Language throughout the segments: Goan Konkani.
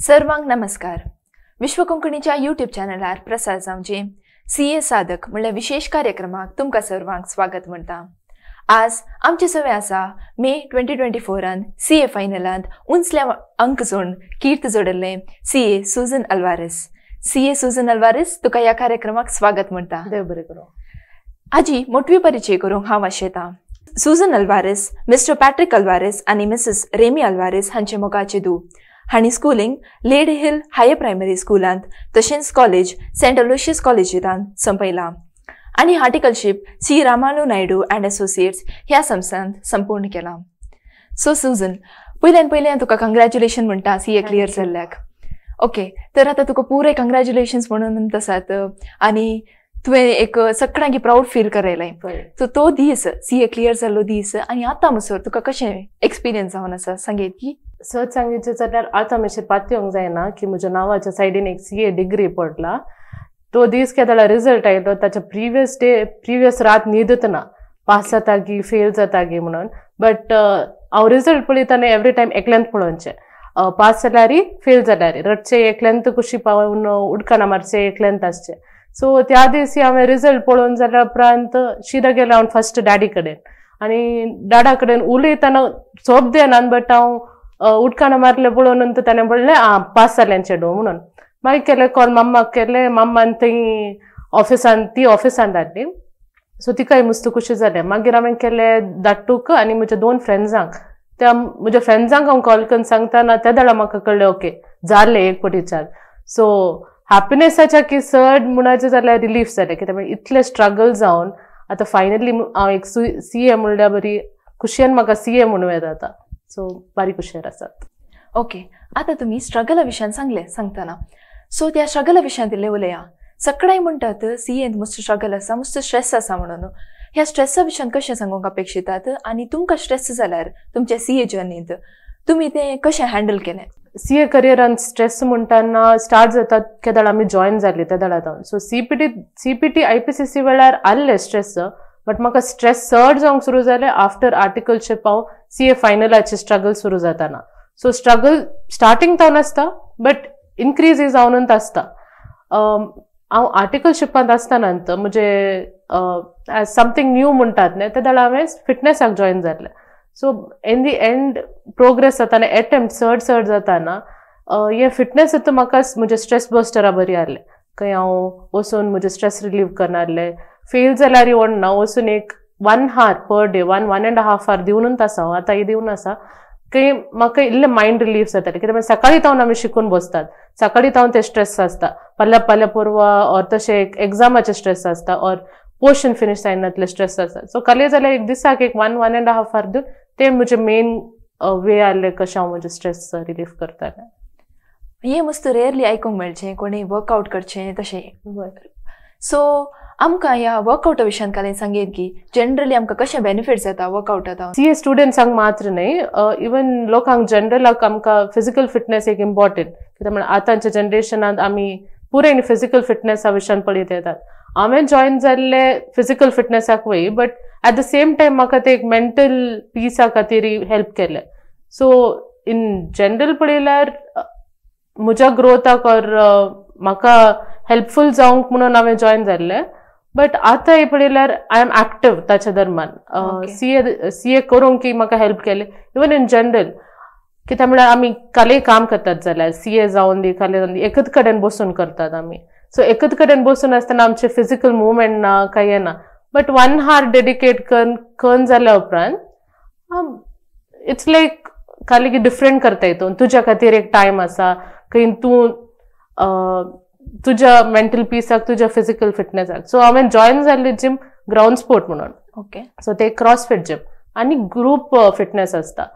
सर्वांक नमस्कार. विश्व कोंकणीच्या यूट्यूब चॅनलार प्रसार जावचे सी ए साधक म्हणल्यार विशेष कार्यक्रमाक तुमकां सर्वांक स्वागत म्हणटा. आज आमचे सवे आसा मे 2024 सी ए फायनलांत उंचल्या अंक जोड कीर्त जोडिल्ले सी ए सुजन अल्वारेस. सी ए सुजन अल्वारेस, तुका ह्या कार्यक्रमाक स्वागत म्हणटा. देव बरें करूं. आजी मोटवी परिचय करूंक हांव आशेतां. सुजन अल्वारेस मिस्टर पॅट्रिक अल्वारेस आनी मिसेस रेमी अल्वारेस हांचे मोगाचे धूव. हांणी Schooling lady hill higher primary स्कुलांत तशेंच कॉलेज सेंट अलोशियस कॉलेजींत संपयलां आनी आर्टिकलशीप सी रामालू नायडू अँड असोसिएट्स ह्या संस्थांत संपूर्ण केलां. सो सुजन, पयल्यान पयल्यान तुका कंग्रॅच्युलेशन म्हणटा सी ए क्लियर जाल्ल्याक. ओके, तर आतां तुका पुरे कंग्रॅच्युलेशन्स म्हणून आसात आनी तुवें एक सगळ्यांक प्रावड फील करयलें. सो तो दीस, सी ए क्लियर जाल्लो दीस आनी आतां म्हणसर तुका कशें एक्सपिरियन्स जावन आसा, सांगयत की? सच सांगितलें जाल्यार आतां मातशें पातयेवंक जायना की म्हज्या नांवाच्या सायडीन एक सी ए डिग्री पडला. तो दीस केदळा रिजल्ट आयलो ताच्या प्रिवियस डे, प्रिवियस रात न्हीदत ना, पास जाता गी फेल जाता गी म्हणून. बट हांव रिजल्ट पळयतना एवरी टायम एकल्यान पळोवचें, पास जाल्यार फेल जाल्यार रडचें एकल्यान, कुशी पावून उडकाना मारचें एकल्यान आसचें. सो त्या दिसी हांवें रिजल्ट पळोवन जाल्या उपरांत शिदा गेलें हांव फर्स्ट डॅडी कडेन आनी डाडा कडेन उलयतना सोप दिना, बट हांव उडकाना मारलें पळोवन नंतर ताणें म्हणलें, आं, पास जालें चेडूं म्हणून. मागीर केलें कॉल मम्माक केलें, मम्मान थंय ऑफिसान, ती ऑफिसान धाडली. सो तिकाय मस्त खुशी जालें. मागीर हांवें केलें दाट्टूक आनी म्हज्या दोन फ्रेंड्सांक. त्या म्हज्या फ्रेंड्सांक हांव कॉल करून सांगतना त्या वेळार म्हाका कळ्ळें, ओके, जालें एक पटीच्यान. सो हॅपिनेसाच्या की चड म्हणपाचें जाल्यार रिलीफ जालें, कित्याक म्हळ्यार इतलें स्ट्रगल जावन आतां फायनली हांव एक सी ए म्हणल्यार बरी खुशयेन म्हाका सी ए म्हणूं येता आतां. सो बारीक खुशयेर आसात. ओके, आतां तुमी स्ट्रगला विशयान सांगलें सांगतना, सो त्या स्ट्रगला विशयान इल्लें उलया. सगळें म्हणटात सी एन मस्त स्ट्रगल आसा, मस्त स्ट्रेस आसा म्हणून. ह्या स्ट्रेसा विशयान कशें सांगूंक अपेक्षितात आनी तुमकां स्ट्रेस जाल्यार तुमच्या सी ए जर्नींत तुमी तें कशें हँडल केलें? सी ए करियरान स्ट्रेस म्हणटाना स्टार्ट जाता केदळ आमी जॉयन जाली त्या वेळार जावन. So C P T, I P C C वेळार आसले स्ट्रेस, बट म्हाका स्ट्रेस चड जावंक सुरू जालें आफ्टर आर्टिकलशीप, हांव सी ए फायनलाचे स्ट्रगल सुरू जाताना. सो स्ट्रगल स्टार्टींग जावन आसता, बट इनक्रीज जावनूच आसता. हांव आर्टिकलशिपांत आसतना म्हजे एज समथींग न्यू म्हणटात न्ही, ते वेळार हांवें फिटनेसाक जॉयन जालें. So in the end progress जाताना, एटेम्प्ट चड चड जाताना, हे फिटनेस म्हाका म्हजे स्ट्रेस बस्टरा बरी आहलें. खंय हांव वचून म्हजें स्ट्रेस रिलीव करना आहलें. फेल जाल्यार ना, वचून एक one hour per day, one one and half hour दिवनूच आसा हांव आतां दिवन आसा की म्हाका इल्लें मायंड रिलीफ जातालें. कित्याक सकाळीं तावन आमी शिकून बसतात, सकाळीं तावन ते स्ट्रेस आसता, फाल्यां फाल्यां परवां ऑर तशें एक एग्जामाचें स्ट्रेस आसता ऑर पोर्शन फिनीश जायनातलें स्ट्रेस आसता. सो काले जाल्यार एक दिसाक एक one one and half hour दिवन ते म्हजे मेन वे आहले कशें हांव म्हजें स्ट्रेस रिलीफ करतालें. हें मस्त रेयरली आयकूंक मेळचें, कोणी वर्कआउट करचें तशें. सो आमकां ह्या वर्कआउटा विशयान काल सांगयत की जनरली आमकां कशें बेनिफीट जाता वर्कआउटा? सी ए स्टुडंट्सांक मात्र न्हय, इवन लोकांक जनरलाक आमकां फिजिकल फिटनेस एक इम्पॉर्टंट, कित्याक म्हळ्यार आतांच्या जनरेशनांत आमी पुराय फिजिकल फिटनेसा विशयान पळयत येतात. हांवें जॉयन जाल्ले फिजिकल फिटनेसाक वय, but at the same time म्हाका ते एक मेंटल पिसा खातीर हेल्प केलें. सो इन जनरल पळयल्यार म्हज्या ग्रोथाक ऑर म्हाका हेल्पफूल जावंक म्हणून हांवें जॉयन जाल्लें. बट आतां पळयल्यार I am active ताच्या दरम्यान सी ए करूंक की म्हाका हेल्प केलें. इवन इन जनरल, कित्याक म्हळ्यार आमी कालय काम करतात जाल्यार, सी ए जावन दी, काले जावन दी, एकच कडेन बसून करतात आमी. सो एकच कडेन बसून आसतना आमचें फिजिकल मुवमेंट ना, कांय ना, बट वन हार डेडिकेट करून करून जाल्या उपरांत it's लायक खाली की डिफरंट करता हितून तुज्या खातीर एक टायम आसा खंय तूं तुज्या मेंटल पिसाक, तुज्या फिजिकल फिटनेसाक. सो हांवें जॉयन जाल्लें जिम ग्रावंड स्पोर्ट म्हणून. सो ते क्रॉसफिट जिम आनी ग्रूप फिटनेस आसता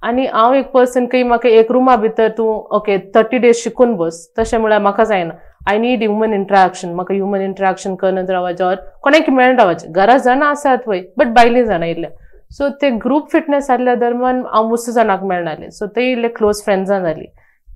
आनी हांव एक पर्सन की म्हाका एक रुमा भितर तूं ओके 30 डेज शिकून बस, तशें म्हळ्यार म्हाका जायना. I need human interaction. म्हाका ह्युमन इंट्रॅक्शन करत रावपाचें ऑर कोणाक मेळून रावपाचें. घरा जाणां आसात वय, बट भायलीं जाणां इल्लें. सो ते ग्रूप फिटनेस आसल्या दरम्यान हांव मस्त जाणांक मेळनासलें. सो ते इल्ले क्लोज फ्रेंड्सां जालीं.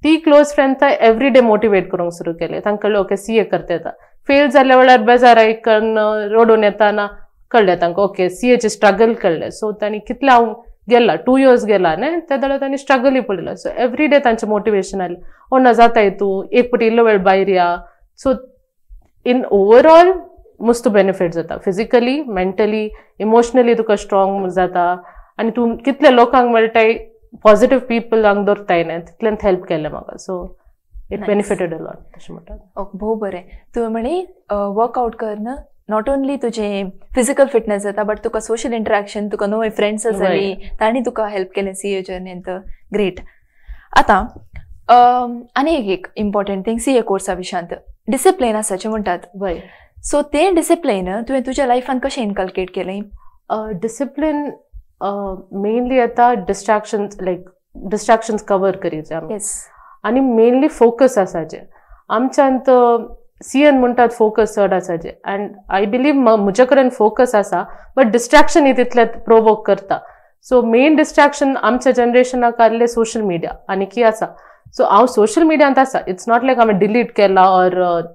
ती क्लोज फ्रेंड्सां एवरी डे मोटिवेट करूंक सुरू केलें. तांकां कळ्ळें, ओके, सी ए करता येता. फेल जाल्या वेळार बेजार आयकन रडून येताना कळ्ळें तांकां, ओके, सी एचे स्ट्रगल कळ्ळें. सो तांणी कितलें हांव गेला 2 years गेला न्ही त्या वेळार तांणी स्ट्रगलय पडलो. सो एवरी डे तांचें मोटिवेशन आसलें, ओ ना जाताय तूं, एक पटी इल्लो वेळ भायर या. सो इन ओवरऑल मस्त बेनिफीट जाता, फिजिकली, मेंटली, इमोशनली तुका स्ट्रॉंग जाता आनी तूं कितले लोकांक मेळटाय, पॉझिटिव्ह पीपलांक दवरताय न्ही, तितल्यान हेल्प केलें म्हाका. So it benefited a lot तशें म्हणटा. भोव बरें. तुवें म्हळें वर्कआउट करून not only तुजें फिजिकल फिटनेस जाता बट तुका सोशल इंटरॅक्शन, तुका नवे फ्रेंड्स जाली, तांणी तुका हेल्प केलें सी ए जर्नींत. ग्रेट. आतां आनी एक इम्पॉर्टंट थींग सी ए कोर्सा विशयांत डिसिप्लीन आसाचें म्हणटात. सो तें डिसिप्लीन तुवें तुज्या लायफान कशें इनकल्केट केलें? डिसिप्लीन मेनली येता डिस्ट्रॅक्शन्स, लायक डिस्ट्रॅक्शन्स कवर करीत आमी आनी मेनली फोकस आसाचें. आमच्यांत सी एन म्हणटात फोकस चड आसाचें अँड I believe म्हजे कडेन फोकस आसा बट डिस्ट्रॅक्शन ही तितलें प्रोवोक करता. सो मेन डिस्ट्रॅक्शन आमच्या जनरेशनाक आसलें सोशल मिडिया आनी की आसा. सो हांव सोशल मिडियांत आसा, it's not लायक हांवें डिलीट केला ऑर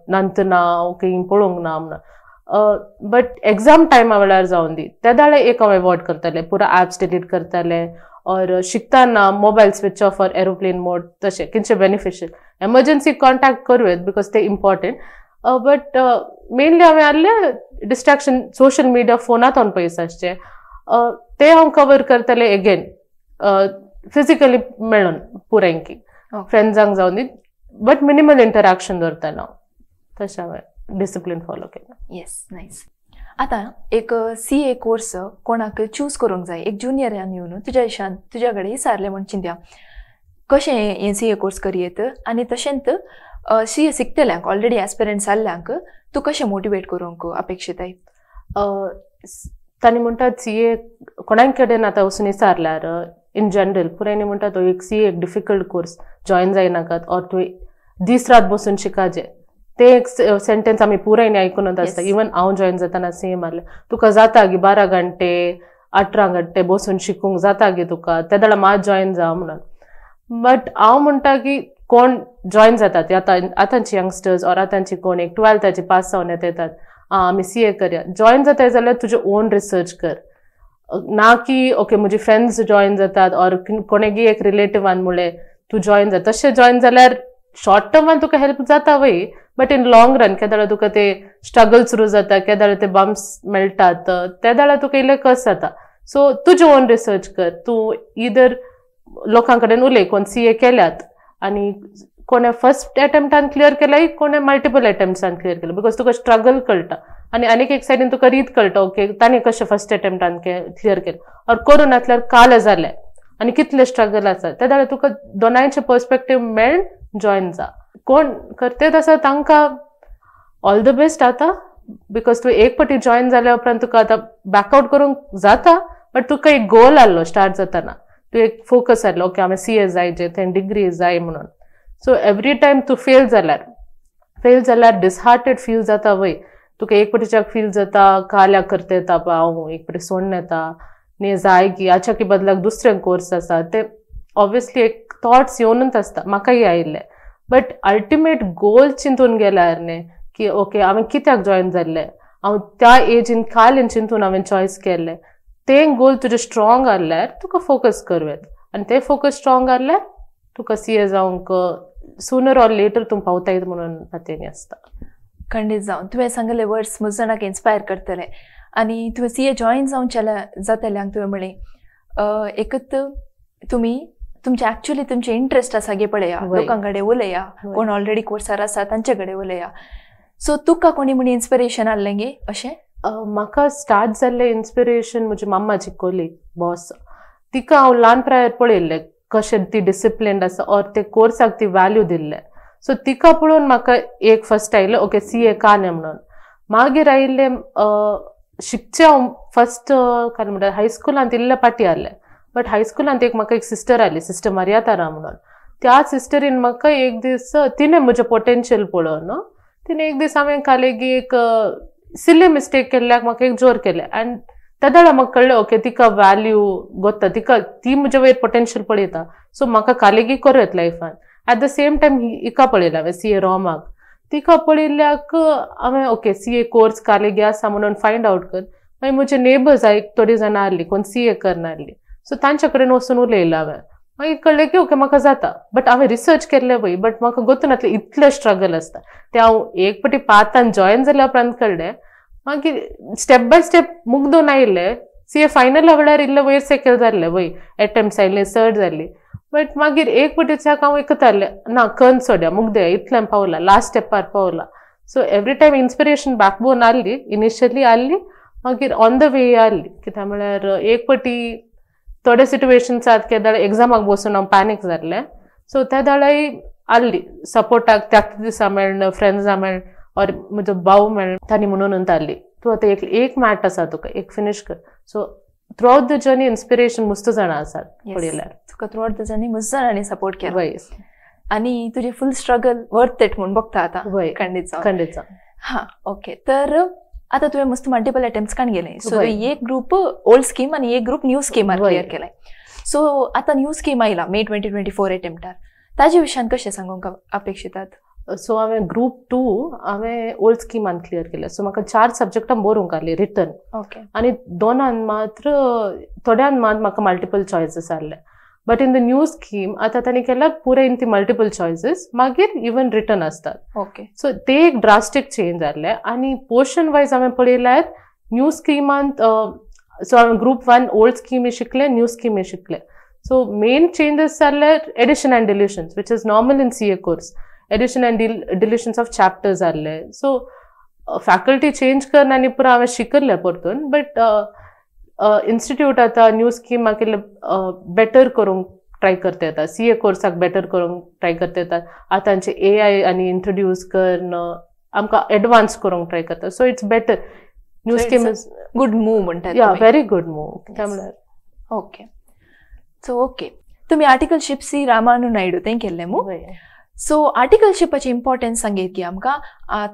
नंतर ना ओके पळोवंक ना म्हणून, बट एग्जाम टायमा वेळार जावन दी त्या वेळार एक हांव एवॉयड करतालें, पुरा एप्स डिलीट करतालें ऑर शिकतना mobile switch off or aeroplane mode, तशें कितें बेनिफिशियल. एमर्जन्सी कॉन्टॅक्ट करूं येत because ते इम्पॉर्टंट, बट मेनली हांवें आहलें डिस्ट्रॅक्शन सोशल मिडिया फोनांत पयस आसचें ते हांव कवर करतालें एगेन फिजिकली मेळून पुरायकी फ्रेंड्सांक जावन दी, बट मिनिमल इंटरॅक्शन दवरतालें हांव. तशें हांवें डिसिप्लीन फॉलो केलें. येस, नायस. आतां एक सी ए कोर्स कोणाक चूज करूंक जाय, एक ज्युनियरान येवन तुज्या हिशान तुज्या कडेन विचारलें म्हूण चिंत्या कशें हें सी ए कोर्स करयेत आनी तशेंच सी ए शिकतल्यांक ऑलरेडी एस्पिरंट्स जाल्ल्यांक तूं कशें मोटिवेट करूंक अपेक्षिताय? तांणी म्हणटात सी ए कोणाय कडेन आतां वचून विचारल्यार इन जनरल पुरायनी म्हणटात तो एक सी ए एक डिफिकल्ट कोर्स, जॉयन जायनाकात ऑर तुवें दीस रात बसून शिकाचें. ते एक सेंटेन्स आमी पुरायनी आयकूनच आसता. इवन हांव जॉयन जाताना सेम आहलें, तुका जाता गी 12 घंटे 18 घंटे बसून शिकूंक जाता गी तुका, ते वेळार मात जॉयन जा म्हणून. बट हांव म्हणटा की कोण जॉयन जातात आतां आतांची यंगस्टर्स ऑर आतांची कोण एक 12थाची पास जावन येतात, आमी सी ए करया, जॉयन जाताय जाल्यार तुजें ओन रिसर्च कर, ना की ओके म्हजी फ्रेंड्स जॉयन जातात ऑर कोणेगी एक रिलेटिवान म्हणलें तूं जॉयन जा, तशें जॉयन जाल्यार शॉर्ट टर्मान तुका हेल्प जाता वय, बट इन लॉंग रन केदाळा तुका ते स्ट्रगल सुरू जाता, केदाळा ते बम्प्स मेळटात, ते वेळार तुका इल्लें कस जाता. सो तुजें ओन रिसर्च कर, तूं इदर लोकां कडेन उलय कोण सी ए केल्यात आनी कोणें फर्स्ट एटेम्प्टान क्लियर केल्याय, कोणें मल्टिपल एटेम्प्ट्सान क्लियर केलें, because तुका स्ट्रगल कळटा आनी आनीक एक सायडीन तुका रीत कळटा ओके ताणें कशें फर्स्ट एटेम्प्टान क्लियर केलें ऑर करूं नासल्यार काल जालें आनी कितलें स्ट्रगल आसा, ते वेळार तुका दोनांयचें पर्सपेक्टीव मेळून जॉयन जा. कोण करतेच आसा तांकां ऑल the best आतां, because तूं एक पटी जॉयन जाल्या उपरांत तुका आतां बॅकआवट करूंक जाता, बट तुका एक गोल आहलो स्टार्ट जाताना, तूं एक फोकस आहलो ओके हांवें सी ए जाय, थंय डिग्री जाय म्हणून. सो एवरी टायम तूं फेल जाल्यार डिसहार्टेड फील जाता वय, तुका एक पटीच्याक फील जाता काल्याक करता येता हांव एक पटी सोडून येता न्ही जाय की हाच्या की बदलाक दुसरें कोर्स आसा, ते ऑब्वियसली एक थॉट्स येवनूच आसता, म्हाकाय आयिल्ले. बट अल्टिमेट गोल चिंतून गेल्यार न्ही की ओके हांवें कित्याक जॉयन जाल्लें, हांव त्या एजीन कालेन चिंतून हांवें चॉयस केल्लें, तें गोल तुजें स्ट्रॉंग आहल्यार तुका फोकस करूं येता आनी तें फोकस स्ट्रॉंग आहल्यार तुका सी ए जावंक सुनर ऑर लेटर तूं पावताय म्हणून पातयेनी आसता. खंडीत जावन तुवें सांगले वर्ड्स म्हज्या जाणांक इन्स्पायर करतले. आनी तुवें सी ए जॉयन जावन जातल्यांक तुवें म्हणलें एकच तुमी तुमचे एक्चुअली तुमचे इंट्रस्ट आसा गे पळया, लोकां कडेन उलया, कोण ऑलरेडी कोर्सार आसा तांचे कडेन उलया. सो तुका कोणी म्हण इन्स्पिरेशन आहलें गे अशें? म्हाका स्टार्ट जाल्लें इन्स्पिरेशन म्हजी मम्माची कोलीग बॉस, तिका हांव ल्हान प्रायार पळयल्लें कशें ती डिसिप्लिन्ड आसा ऑर ते कोर्साक ती वॅल्यू दिल्लें. सो तिका पळोवन म्हाका एक फर्स्ट आयलें ओके सी ए का न्ही म्हणून. मागीर आयिल्लें शिकचें हांव फर्स्ट काय म्हणटा हायस्कुलांत इल्लें फाटीं आहलें, बट हायस्कुलांत एक म्हाका एक सिस्टर आयली, सिस्टर मारिया तारा म्हणून. त्या सिस्टरीन म्हाका एक दीस तिणें म्हजें पोटेन्शियल पळोवन तिणें एक दीस हांवें कालेगी एक सिल्ली मिस्टेक केल्ल्याक म्हाका एक जोर केलें आनी तेदळा म्हाका कळ्ळें ओके तिका वॅल्यू गोत्ता, तिका ती म्हजे वयर पोटेन्शियल पळयता, सो म्हाका कालेगी करूं येता लायफान. एट the same time हिका पळयलें हांवें सी ए रोमाक, तिका पळयल्ल्याक हांवें ओके सी ए कोर्स कालेगी आसा म्हणून फायंड आवट कर. मागीर म्हजे नेबर्स एक थोडी जाणां आहली कोण सी ए करना आहली, सो तांच्या कडेन वचून उलयलें हांवें. मागीर कळ्ळें की ओके म्हाका जाता, बट हांवें रिसर्च केल्लें पळय, बट म्हाका गोतू नासलें इतलें स्ट्रगल आसता तें. हांव एक पटी पांतान जॉयन जाल्या उपरांत कळ्ळें. मागीर स्टेप बाय स्टेप मुगदून आयलें. सी ए फायनला वेळार इल्लें वयर सकयल जाल्लें वय, एटेम्प्ट्स आयले चड जाली, बट मागीर एक पटीच्याक हांव एकतालें ना कन सोड्या मुगदे इतलें पावला, लास्ट स्टेपार पावला. So every time inspiration backbone आहली, इनिशियली आहली, मागीर ऑन the way आहली. कित्याक म्हळ्यार एक पटी थोडे सिट्युएशन्सात केदाळ एग्जामाक बसून हांव पॅनीक जाल्लें. सो त्या दाळाय आहली सपोर्टाक, त्याच दिसा मेळ्ळ फ्रेंड्सां मेळ ऑर म्हजो भाव मेळ, तांणी म्हणून आहली तूं आतां एक एक मॅट आसा तुका एक फिनीश कर. So throughout the journey inspiration मस्त जाणां आसात पळयल्यार. तुका थ्रू आउट the journey मस्त जाणांनी सपोर्ट केला आनी तुजें फूल स्ट्रगल वर्थ it म्हूण बघता आतां. खंडीत खंडीत. हां ओके. तर आतां तुवें मस्त मल्टिपल अटेम्प्ट्स काण गेले. सो एक ग्रुप ओल्ड स्कीम आनी एक ग्रुप न्यू स्किमार क्लियर केलाय. सो आतां न्यू स्कीम आयला मे 2024 अटेम्प्टार, ताजे विशयान कशें सांगूंक अपेक्षितात? सो हांवें ग्रुप 2 हांवें ओल्ड स्किमान क्लियर केलें. सो म्हाका 4 सब्जेक्टां बरोवंक आहली रिटर्न. ओके. आनी दोनान मात्र थोड्यान मात म्हाका मल्टिपल चॉयसीस आहले, but in the new scheme आतां तांणी केला पुराय इन ती मल्टिपल चॉयसीस, मागीर इवन रिटर्न आसतात. ओके. सो ते एक ड्रास्टीक चेंज जाल्लें. आनी पोर्शन वायज हांवें पळयल्यार न्यू स्किमांत, सो हांवें ग्रुप 1 ओल्ड स्किमी शिकलें, न्यू स्किमी शिकलें. सो मेन चेंजीस जाल्ले addition and deletions, which is normal in CA course. Addition and deletions of chapters जाल्ले. सो फॅकल्टी चेंज करून आनी पुरो हांवें शिकल्लें परतून, बट इन्स्टिट्यूट आतां न्यू स्किमाक इल्लें बेटर करूंक ट्राय करता येता, सी ए कोर्साक बेटर करूंक ट्राय करता येता. आतांचे ए I आनी इंट्रोड्यूस करून आमकां एडवान्स करूंक ट्राय करता. So it's better, new scheme is good move म्हणटा. या, व्हेरी गुड मूव कित्याक म्हळ्यार. ओके. सो ओके, तुमी आर्टिकलशीप सी रामानु नायडू तें केल्लें मू. सो आर्टिकलशिपाची इम्पॉर्टन्स सांगीत की आमकां,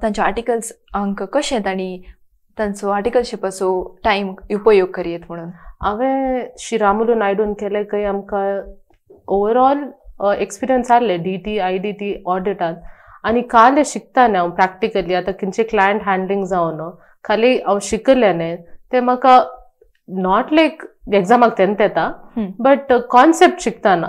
तांचे आर्टिकल्स आमकां कशें तांणी तांचो आर्टिकलशिपाचो टायम उपयोग करयेत म्हणून? हांवें श्रीरामुलू नायडून केलें खंय आमकां ओवरऑल एक्सपिरियन्स आहले D T I D T ऑडिटान. आनी काले शिकता न्ही हांव प्रॅक्टिकली, आतां खंयचे क्लायंट हँडलिंग जावन खाली हांव शिकलें न्ही तें म्हाका not लायक एग्जामाक तेन्ना येता, बट कॉन्सेप्ट शिकतना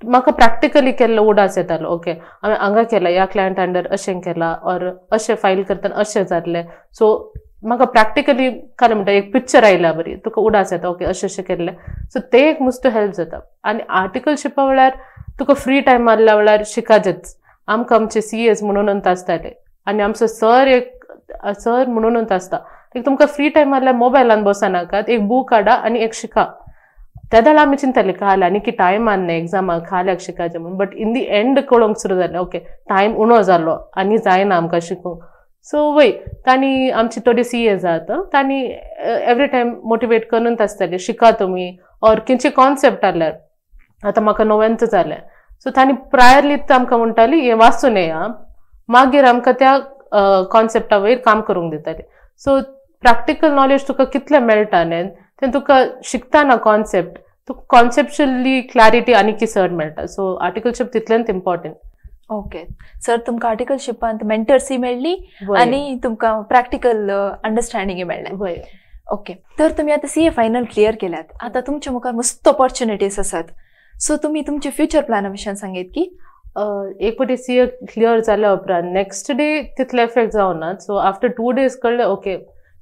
म्हाका प्रॅक्टिकली केल्लो उडास येतालो. ओके हांवें हांगा केला, ह्या क्लायंट अंडर अशें केलां ऑर अशें फायल करतना अशें जाल्लें. सो म्हाका प्रॅक्टिकली काल म्हणटा एक पिक्चर आयल्या बरी तुका उडास येता, ओके अशें अशें केल्लें. सो तें एक मस्त हेल्प जाता. आनी आर्टिकलशिपा वेळार तुका फ्री टायम आहल्या वेळार शिकाचेच. आमकां आमचे सी एस म्हणून आसताले आनी आमचो सर एक सर म्हणून आसता, एक तुमकां फ्री टायम आहल्यार मोबायलान बसनाकात, एक बूक काडा आनी एक शिका. त्या वेळार आमी चिंतताले खाल आनी की टायम आन्ना एग्जामाक खाल्याक शिकाचें म्हणून, बट इन the end कळोंक सुरू जालें ओके टायम उणो जालो आनी जायना आमकां शिकूंक. सो वय तांणी आमची थोडी सी ए जाता तांणी एवरी टायम मोटिवेट करून आसताले शिका तुमी, ऑर खंयचे कॉन्सेप्ट आहल्यार. आतां म्हाका णव्यांत जालें, सो तांणी प्रायरली आमकां म्हणटाली हें वाचून येया, मागीर आमकां त्या कॉन्सेप्टा वयर काम करूंक दिताले. सो प्रॅक्टिकल नॉलेज तुका कितलें मेळटा न्ही तें तुका शिकतना कॉन्सेप्ट तुका कॉन्सेप्च्युअली क्लॅरिटी आनी चड मेळटा. सो आर्टिकलशीप तितलेंच इम्पॉर्टंट. ओके सर, तुमकां आर्टिकलशिपांत मेंटर्सी मेळ्ळी आनी तुमकां प्रॅक्टिकल अंडरस्टँडिंग मेळ्ळें. ओके, तर तुमी आतां सी ए फायनल क्लियर केल्यात, आतां तुमच्या मुखार मस्त ऑपॉर्च्युनिटीज आसात. सो तुमी तुमचे फ्युचर प्लॅना विशयान सांगीत की? एक पटी सी ए क्लियर जाल्या उपरांत नेक्स्ट डे तितले एफेक्ट जावना. सो आफ्टर 2 डेज कळ्ळें ओके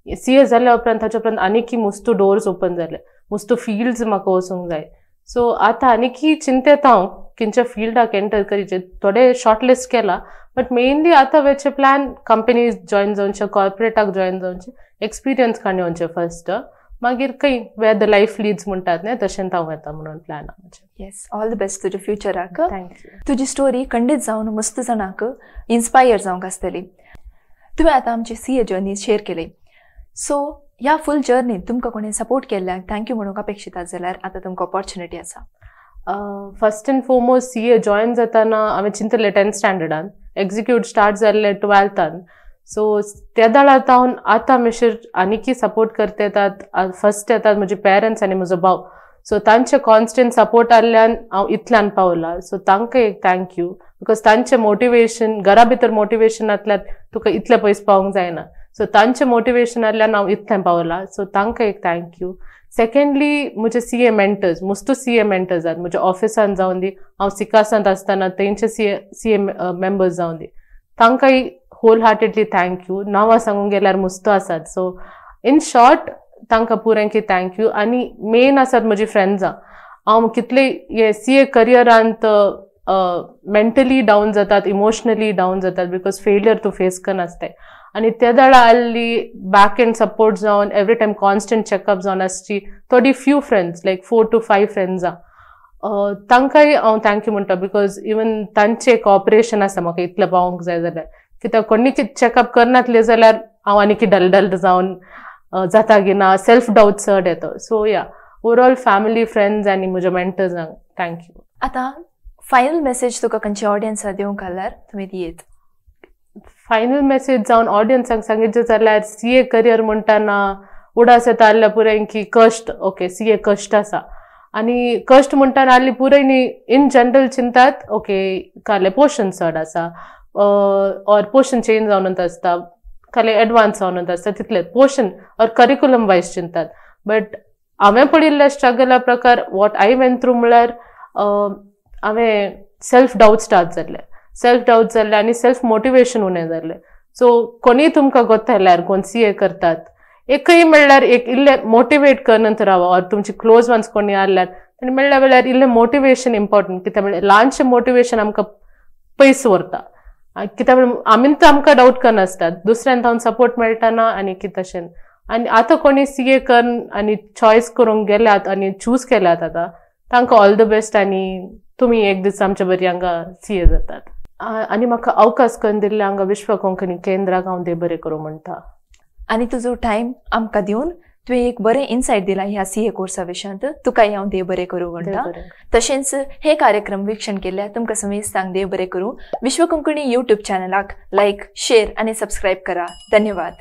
सी ए जाल्या उपरांत ताच्या उपरांत आनीकी मस्त डोर्स ओपन जाले, मस्त फिल्ड्स म्हाका वचूंक जाय. सो आतां आनीकी चिंतेता हांव खंयच्या फिल्डाक एंटर करीचे, थोडे शॉर्ट लिस्ट केला, बट मेनली आतां वेचे प्लॅन कंपनीज जॉयन जावचे, कॉर्पोरेटाक जॉयन जावचे, एक्सपिरियन्स काडून येवचें फर्स्ट, मागीर खंय वेर the life leads म्हणटात न्ही तशें हांव वता म्हणून प्लॅन आमचें. येस, ऑल the best तुज्या फ्युचराक. Thank you. तुजी स्टोरी खंडीत जावन मस्त जाणांक इन्स्पायर जावंक आसतली. तुवें आतां आमची सी ए जर्नी शेअर केली. सो ह्या फूल जर्नीत तुमकां कोणें सपोर्ट केल्ल्याक thank you म्हणूंक अपेक्षितात जाल्यार आतां तुमकां ऑपॉर्च्युनिटी आसा. First and foremost C A join जाताना हांवें चिंतलें 10th स्टँडर्डान, एक्झिक्यूट स्टार्ट जाल्लें 12थान. सो त्या वेळार तावन आतां मेशीर आनीकी सपोर्ट करता येतात. फर्स्ट येतात म्हजे पेरंट्स आनी म्हजो भाव. सो तांचे कॉन्स्टंट सपोर्ट आहल्यान हांव इतल्यान पावलां. सो तांकां एक thank you, because तांचें मोटिवेशन घरा भितर मोटिवेशन नासल्यार तुका इतलें पयस पावोंक जायना. सो तांचें मोटिवेशन आहल्यान हांव इतलें पावलां. सो तांकां एक thank you. सेकंडली म्हजे सी ए मेंटर्स, मुस्तो सी ए मेंटर्स आहात म्हज्या ऑफिसान जावन दी, हांव सिकासांत आसतना तेंचे सी ए मेंबर्स जावन दी, तांकांय होल हार्टेडली thank you. नांवां सांगूंक गेल्यार मुस्तो आसात. सो इन शॉर्ट तांकां पुऱ्यांकी thank you. आनी मेन आसात म्हजी फ्रेंड्सां. हांव कितले हे सी ए करियरांत मेंटली डावन जातात, इमोशनली डावन जातात, because failure तूं फेस करनासताय. आनी ते वेळार आहली बॅक एंड सपोर्ट जावन एवरी टायम कॉन्स्टंट चॅकअप जावन आसची थोडी फ्यू फ्रेंड्स लायक 4 to 5 फ्रेंड्सां, तांकांय हांव thank you म्हणटा, because even तांचें कॉपरेशन आसा म्हाका इतलें पावोंक जाय जाल्यार. कित्याक कोणी चॅकअप करनातले जाल्यार हांव आनीक डल डल जावन जाता की ना, सेल्फ डावट चड येता. सो या ओवरऑल फॅमिली, फ्रेंड्स आनी म्हज्या मेंटर्सांक thank you. आतां फायनल मेसेज तुका खंयच्या ऑडियन्साक दिवंक घाल्यार तुमी दियेत? फायनल मेसेज जावन ऑडियन्सांक सांगितलें जाल्यार सी ए करियर म्हणटाना उडास येता आहल्या पुराय की कश्ट, ओके सी ए कश्ट आसा. आनी कश्ट म्हणटाना आहली पुराय न्ही इन जनरल चिंतात ओके काले पोर्शन चड आसा ऑर पोर्शन चेंज जावन आसता, काले एडवान्स जावन आसता, तितले पोर्शन ऑर करिकुलम वायज चिंतात. बट हांवें पडिल्ल्या स्ट्रगला प्रकार what I went through म्हळ्यार हांवें सेल्फ डावट स्टार्ट जाल्ले, सेल्फ डावट जाल्ले आनी सेल्फ मोटिवेशन उणें जाल्लें. सो कोणीय तुमकां गोत्ताल्यार कोण सी ए करतात एकय म्हणल्यार एक इल्लें मोटिवेट करनंत रावा, ऑर तुमची क्लोज वन्स कोणी आहल्यार आनी म्हणल्या वेळार इल्लें मोटिवेशन इम्पॉर्टंट. कित्याक म्हणल्यार ल्हानशें मोटिवेशन आमकां पयस व्हरता. कित्याक म्हणल्यार आमी तर आमकां डावट करनासतात, दुसऱ्यान तावन सपोर्ट मेळटा ना आनी कितें तशें. आनी आतां कोणी सी ए करून आनी चॉयस करूंक गेल्यात आनी चूज केल्यात आतां तांकां ऑल the best. आनी तुमी एक दीस आमच्या बरी हांगा सी ए जातात. आनी म्हाका अवकाश करून दिल्ले हांगा विश्व कोंकणी केंद्राक हांव देव बरें करूं म्हणटा. आनी तुजो टायम आमकां दिवन तुवें एक बरें इनसायट दिला ह्या सी ए कोर्सा विशयांत, तुकाय हांव देव बरें करूं म्हणटा. तशेंच हे कार्यक्रम वीक्षण केल्ल्या तुमकां समेस्तांक देव बरें करूं. विश्व कोंकणी यूट्यूब चॅनलाक लायक, शेर आनी सबस्क्रायब करा. धन्यवाद.